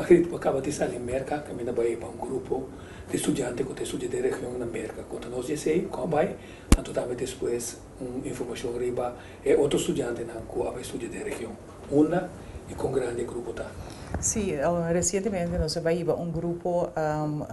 Margriet, bo a kaba di sali Merka kaminda bai pa un grupo di studiante ku ta studia den region na Merka. Konta nos di esei, kon a bai, anto tambe despues un informashon riba e otro studiantenan ku a bai studia den region. Unda i kon grandi e grupo ta? Sí, resientemente nos a bai hiba un grupo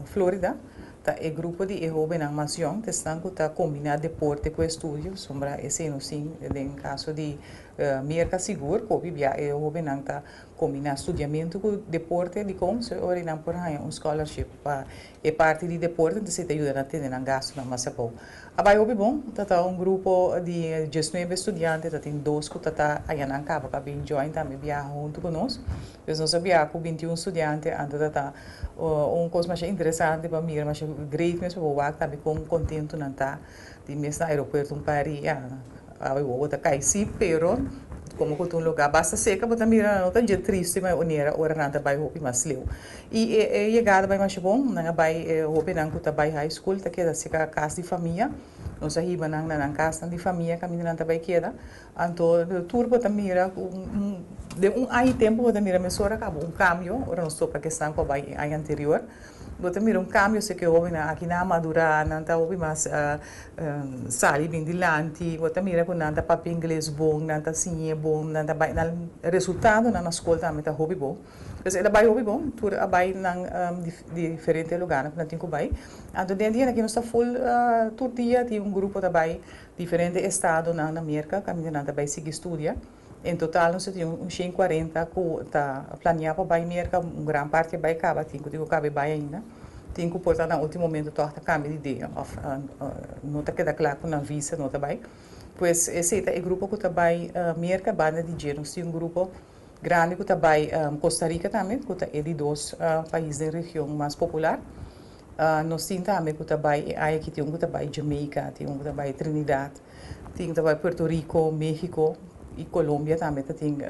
Florida. Ta e grupo di e hóbennan mas yòn, ta esnan ku ta kombiná deporte ku estudio, pasobra esei nos tin den kaso di Merka sigur, ku hopi bia e hóbennan ta kombiná studiamentu ku deporte. Dikon? So e ora nan por haña un scholarship pa e parti di deporte, entonces e ta yuda nan tene nan gastunan mas abou. A bai hopi bon, ta ta un grupo di diesnuebe studiante, ta tin dos ku ta ta haña nan kaba pa bin join tambe biaha huntu ku nos. Pues nos a biaha ku 21 studiante, anto ta ta un kos masha interesante pa mira, masha great mes pa bo wak tambe kon kontentu nan ta di mes na aeropuerto un par di ya. Awe wowo ta kai si, pero komo ku ta un lugá basta seka bo ta mira nan no ta dje triste manera ora nan ta bai hopi mas leu. I e yegada bai masha bon, nan a bai e hobennan ku ta bai high school ta keda serka kas di famia, nos a hiba nan na nan kasnan di famia kaminda nan ta bai keda. Anto tur bo ta mira ku den un aña i tempu bo ta mira mesora kaba un kambio ora nos topa ku esnan ku a bai e aña anterior. Bo ta mira un kambio si ku e hobennan aki nan a madurá, nan ta hopi mas sali bin dilanti, bo ta mira ku nan ta papia ingles bon, nan ta siñ'é bon, nan ta bai nan resultadonan na skol tambe ta hopi bon. Pues el a bai hopi bon, tur a bai nan diferente lugarnan ku nan tin ku bai. Anto den dia aki nos ta ful tur dia tin un grupo ta bai diferente estadonan na Merka kaminda nan ta bai sigui studia. En total nos ta tin un 140 ku ta planeá pa bai Merka, un gran parti a bai kaba, tin ku tin ku kaba e bai ainda. Tin ku por ta na último momento tòg ta kambia di idea òf no ta keda kla ku nan visa no ta bai. Pues esei ta e grupo ku ta bai Merka. Banda di dje nos tin un grupo grandi ku ta bai Costa Rica tambe, ku ta e di dos pais den region mas popular. Nos tin tambe ku ta bai e aña aki tin un ku ta bai Jamaica, tin un ku ta bai Trinidad, tin ku ta bai Puerto Rico, Mexico i Colombia tambe ta tin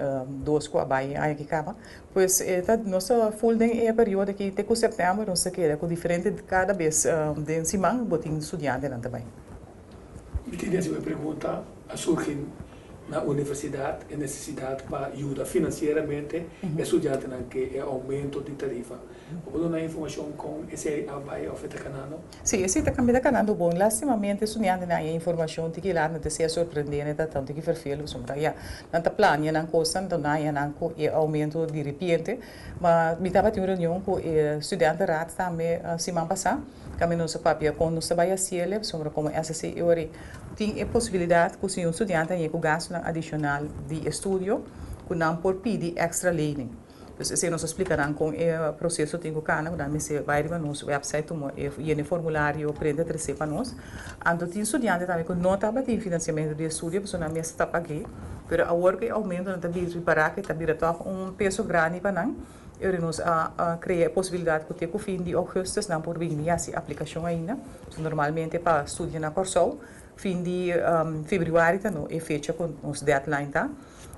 dos ku a bai e aña aki kaba. Pues e ta nos ta ful den e periodo aki te ku sèptèmber nos ta keda ku diferente kada bes den siman bo tin studiantenan ta bai. Mi tin hasi un pregunta, a surgi na universidat e nesesidat pa yuda finansieramente e studiantenan ke e oumento di tarifa. Bo por duna informashon kon esei a bai òf e ta kanando? Sí, esei ta kambia ta kanando bon. Lastimamente studiantenan haña informashon tiki laat, nan ta sea sorprendé, nan ta tantu ki vervelu pasobra ya nan ta plania nan kosnan, nan ta haña nan ku e oumento diripiente. Ma mi tabatin un reunion ku e studiantenraad tambe siman pasá. Tambe nos a papia kon nos ta bai hasiel, pasobra komo SSC e ora tin e posibilidat ku si un studiante a yega ku gastunan adishonal di estudio ku nan por pidi èkstra lening. Dus esei nos a splika nan kon e proseso tin ku kana, ku nan mester bai riba nos wèpsait tuma e yena e formulario, prende tresé pa nos. Anto tin studiante tambe ku no tabatin finansiamentu di estudio pasobra nan mester ta pag'é, pero awor ku e oumentonan ta bira ripará ku e ta bira tòg un peso grandi pa nan. E ora nos a krea e posibilidat ku te ku fin di ougùstùs nan por bini hasi aplikashon ainda. So normalmente pa studia na Kòrsou fin di febrüari ta no e fecha ku nos deadline ta.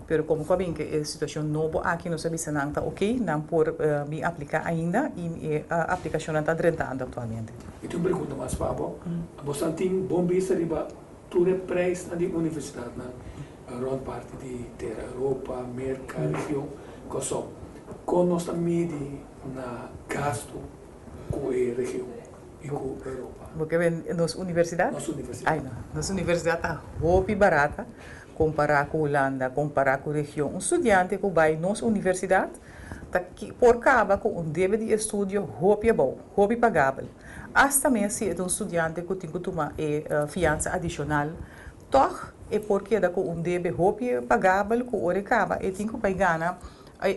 Pero komo ku a bin ku e situashon nobo aki nos a bisa nan ta oke, nan por bin apliká ainda i e aplikashonnan ta drentando aktualmente. Mi tin un pregunta mas pa bo. Boso tin bon bista riba tur e preisnan di universidatnan rònt parti di tera Europa, Merka, region Kòrsou. Kon nos ta midi na gastu ku e region i ku Europa? Bo ke ben nos universidat? Nos universidat. Ai no, nos universidat ta hopi barata kompará ku Hulanda, kompará ku region. Un studiante ku bai nos universidat ta por kaba ku un debe di estudio hopi abou, hopi pagabel. Asta mes si e ta un studiante ku tin ku tuma e fiansa adishonal. Tòg e por keda ku un debe hopi pagabel ku ora e kaba e tin ku bai gana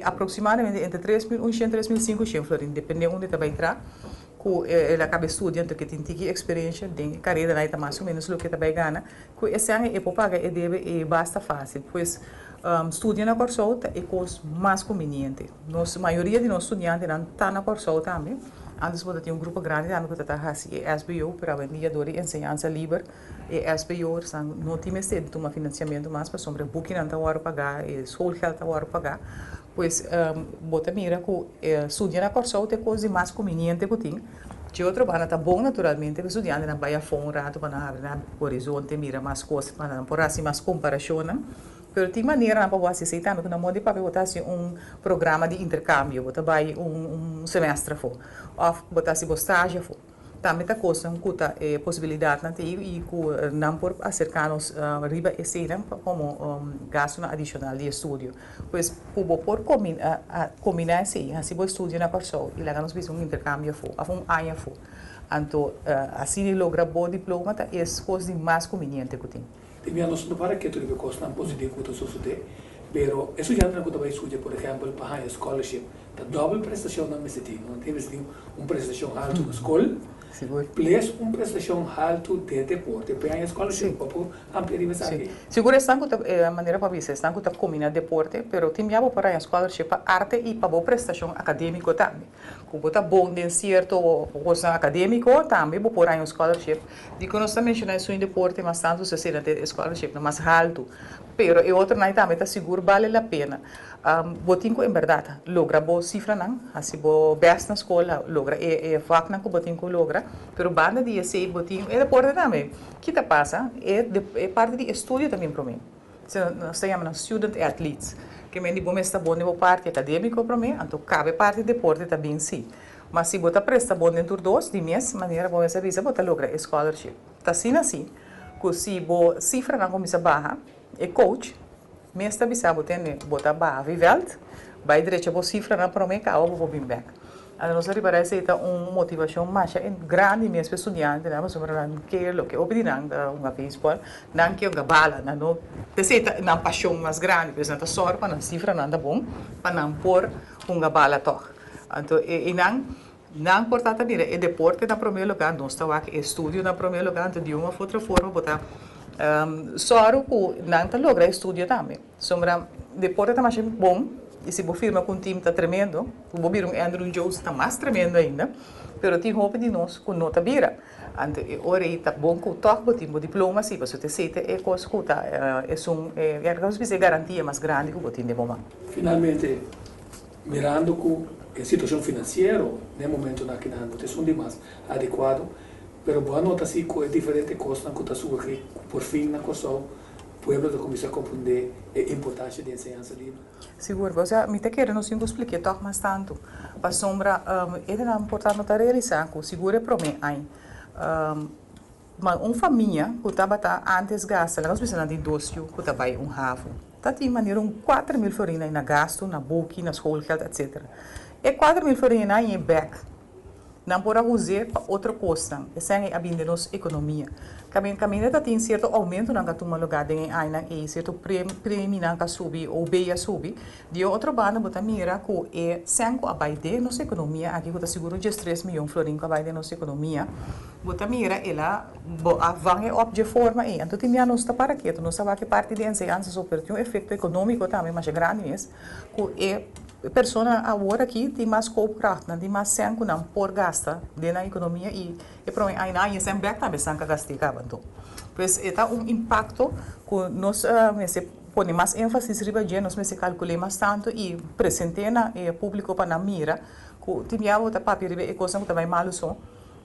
aproksimadamente entre 3100 3500 florin, depende unda e ta bai tra, ku el a kaba e studia anto ke tin tiki eksperensha den e kareranan e ta mas o menos loke e ta bai gana, ku esei e por paga e debe e basta fásil. Pues studia na Kòrsou ta e kos mas kumbiniente. Nos mayoria di nos studiantenan ta na Kòrsou tambe. Antes bo ta tin un grupo grandi tambe ku ta ta hasi e SBO, pero awendia dor di enseñansa liber E SBO'ersnan no tin mester di tuma finansiamentu mas pasobra e bukinan ta wòrdu pagá, e schoolgeld ta wòrdu pagá. Pues bo ta mira ku studia na Kòrsou ta e kos di mas kumbiniente ku tin. Dje otro banda ta bon naturalmente ku e studiantenan bai afó un ratu pa nan habri nan horizonte, mira mas kos, pa nan por hasi mas komparashonnan. Pero tin maneranan pa bo hasi esei tambe, ku na moda di papia bo ta hasi un programa di interkambio, bo ta bai un semestre afó òf bo ta hasi bo stage afó. Tambe ta kosnan ku ta e posibilidatnan ta ei i ku nan por aserká nos riba eseinan komo gastunan adishonal di estudio. Pues ku bo por kombiná esei, hasi bo estudio na Kòrsou i laga nos bisa un interkambio afó òf un aña afó. Anto asina logra bo diploma ta es kos di mas kumbiniente ku tin. Tin bia nos no para ketu riba e kosnan positivo ku ta sosodé, pero e studiantenan ku ta bai studia, por ehèmpel, pa haña scholarship, ta dòbel prestashon nan mester tin. Nan tin mester tin un prestashon haltu na skol, ples un prestashon haltu den deporte pa e haña scholarship. Bo por amplia riba esaki? Sigur esnan ku ta, manera bo a bisa, esnan ku ta kombiná deporte, pero tin bia bo por haña scholarship pa arte i pa bo prestashon akadémiko tambe. Ku bo ta bon den sierto kosnan akadémiko, tambe bo por haña un scholarship. Dikon nos ta menshoná esun deporte mas tantu si asina ta e scholarshipnan mas haltu? Pero e otronan tambe ta sigur bale la pena. Bo tin ku en bèrdat logra bo sifranan, hasi bo bèst na skol, logra e vaknan ku bo tin ku logra. Pero banda di esei bo tin e deporte tambe. Ki ta pasa? E parti di estudio ta bin promé. Nos ta yama nan student athletes. Ke men di bo mes ta bon den bo parti akadémiko promé, anto kabe parti deporte ta bin sí. Ma si bo ta presta bon den tur dos, di mes manera bo mes a bisa bo ta logra e scholarship. Ta asina sí ku si bo sifranan kuminsá baha, e coach mes ta bisa bo tende bo ta baha vivèlt, bai drecha bo sifranan promé kaba bo por bin bèk. Anto nos a ripará esei ta un motivashon masha grandi mes pa e studiantenan pasobra nan ke loke hopi di nan ta hunga beisbòl, nan ke hunga bala, nan no esei ta nan pashon mas grandi, pues nan ta sòru pa nan sifranan ta bon pa nan por hunga bala tòg. Anto e nan nan por ta ta mira e deporte na promé lugá, nos ta wak e estudio na promé lugá, anto di un òf otro forma bo ta sòru ku nan ta logra e estudio tambe. Sombra, deporte ta masha bon y si bo firma cu un team ta tremendo, cu bo bira un Andrew Jones ta mas tremendo ainda, pero tin hopi di nos cu no ta bira. Anto e ora ey ta bon cu toch bo tin bo diploma si, pasobra esey ta e cos cu ta esun, nos bisa e garantia mas grandi cu bo tin den bo man. Finalmente, mirando cu e situacion financiero n'e momentonan akinan no ta esun di mas adecuado, pero bo a nota si cu e diferente cosnan cu ta surgi cu por fin na Corsou Pueblo ta kuminsá komprondé e importansha di enseñansa liber. Sigur, osea, mi ta kere nos tin ku spliké tòg mas tantu, pasobra e nan por ta no ta realisá ku sigur e promé aña, ma un famia ku tabata ántes gasta, laga nos bisa nan tin dos yu ku ta bai un havo, ta tin manera un 4000 florin na gastu, na buki, na schoolgeld, etcetera. E 4000 florin nan hañ'é bèk. Nan por a us'é pa otro kosnan. Esei ei a bin den nos ekonomia. Kaminda ta tin sierto oumentonan ku a tuma lugá den e añanan ei, sierto preminan ku a subi, OB a subi. Di e otro banda bo ta mira ku e sèn ku a bai den nos ekonomia aki, ku ta sigur un 13 mion florin ku a bai den nos ekonomia, bo ta mira el a bo a van e òp dje forma ei. Anto tin bia nos ta para ketu, nos ta wak e parti di enseñansa so, pero tin un efekto ekonómiko tambe masha grandi mes ku e Personanan awor aki tin mas koopkracht, nan tin mas sèn ku nan por gasta den nan ekonomia i e prome añanan aña sèn bèk tambe esnan ka gast'é kaba anto. Pues e ta un impakto ku nos mester pone mas énfasis riba dje, nos mester kalkul'é mas tantu i present'é na e públiko pa nan mira ku tin bia bo ta papia riba e kosnan ku ta bai malu so,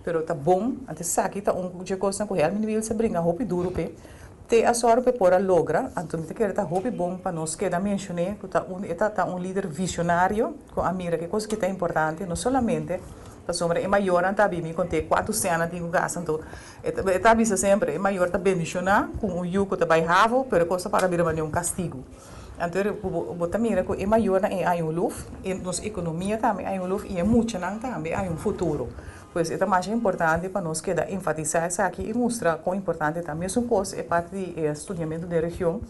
Pero ta bon, anto esaki ta un dje kosnan ku Helmin Wiels a bringa hopi duru p'e, te a sòru p'e por a logra, anto mi ta kere ta hopi bon pa nos keda menshon'é ku ta un e ta ta un lider visionario ku a mira ke kos ki ta importante, no solamente pasobra e mayornan ta bini kont'é kuantu sènnan tin ku gasta, anto e ta e ta bisa semper e mayor ta bendishoná ku un yu ku ta bai havo, pero e kos ta para bira manera un kastigu. Anto bo ta mira ku e mayornan e haña un luf, e nos ekonomia tambe haña un luf i e muchanan tambe haña un futuro. Pues e ta masha importante pa nos keda enfatisá esaki i mustra kon importante ta. Mesun kos e parti di e studiamentu den region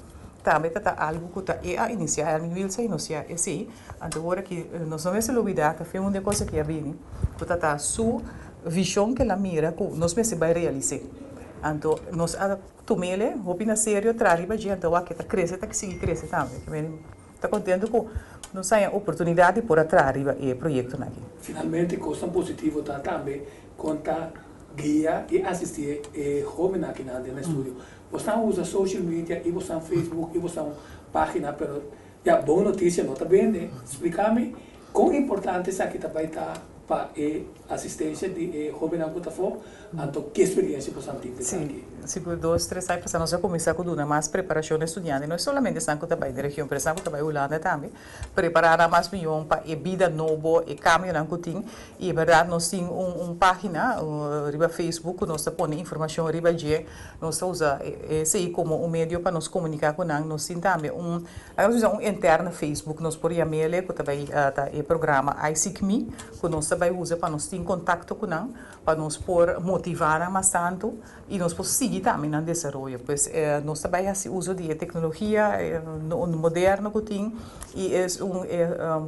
tambe ta ta algu ku ta e a inisiá, Erwin Wiels a inosiá esei. Anto ora ki nos no mester lubidá ta fin un di e kos aki a bini ku ta ta su vishon ku el a mira ku nos mester bai realis'é. Anto nos a Tumele hopi na serio tra riba dje anto wak e ta crece ta sigui crece tambe. Ke meni ta contento cu nos haña oportunidad di por a traha riba e proyectonan aki. Finalmente cosnan positivo ta tambe con ta guia y asisti e hobennan akinan den estudio. Bosnan usa social media y bosnan Facebook y bosnan pagina pero ya bon noticia no ta bende. Splica mi con importante esaki ta bay ta. Pa e asistencia di e hobennan cu ta afo, anto ki experiencia boso a tin den esaki? Si, sigur dos, tres aña pasa nos a cuminsa cu duna mas preparacion na estudiante, no e solamente esnan cu ta bay den region, pero esnan cu ta bay Hulanda tambe, prepara nan mas miyon pa e bida nobo, e cambionan cu tin, y e berdad nos tin un un pagina riba Facebook cu nos ta pone informacion riba dje, nos ta usa esey como un medio pa nos comunica cu nan, nos tin tambe un, laga nos bisa un interne Facebook, nos por yam'ele cu ta bay ta e programa I Seek Me, cu nos ta bay usa pa nos tin contacto cu nan, pa nos por motiva nan mas tanto y nos por sigui tambe nan desaroyo. Pues nos ta bay haci uso di e tecnologia moderno cu tin y es un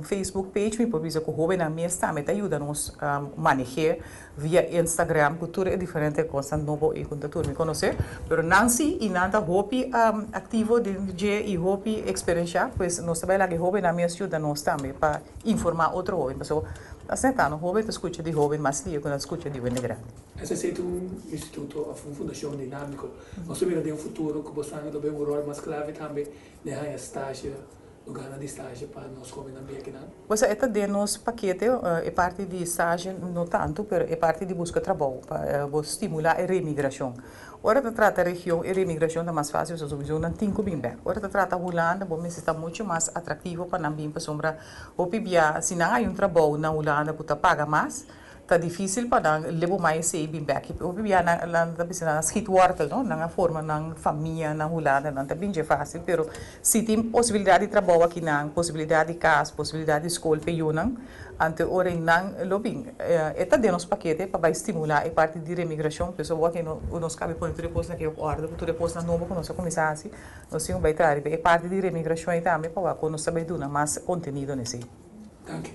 Facebook page mi por bisa cu hobennan mes tambe ta yuda nos maneh'e via Instagram cu tur e diferente cosnan nobo y cu ta tur mi conoce, pero nan si y nan ta hopi activo den dje y hopi experiencia, pues nos ta bay laga e hobennan mes yuda nos tambe pa informa otro hoben, pasobra asina ta no hoben ta scucha di hoben mas lia cu nan scucha di wende grandi. SSC ta un instituto of un fundacion dinamico. Nos ta mira den futuro cu bosan lo bay un rol mas clave tambe den haya stage Lugarnan di stage pa nos hobennan bia kinan? Pues e ta den nos pakete, e parti di stage no tantu, pero e parti di buska trabou pa bo stimulá e remigrashon. Ora ta trata region e remigrashon ta mas fásil pasobra sowieso nan tin ku bin bèk. Ora ta trata Hulanda bo mester ta muchu mas atraktivo pa nan bin pasobra hopi bia si nan hay un trabou na Hulanda ku ta paga mas, Ta dificil pa nan lebo mai esey bin bek. Hopi bia nan nan ta bisa nan a schiet wortel no, nan a forma nan famia na Hulanda, nan ta bin dje facil, pero si tin posibilidad di trabou akinan, posibilidad di cas, posibilidad di scol p'e yunan, anto ora ei nan lo bin. E ta den nos pakete pa bai stimula e parti di remigracion, peso awor aki nos cabe pone tur e cosnan aki op orde, tur e cosnan nobo cu nos a cuminsa haci, nos tin cu bai traha riba e parti di remigracion ei tambe pa wak cu nos ta bai duna mas contenido n'esey. Danki.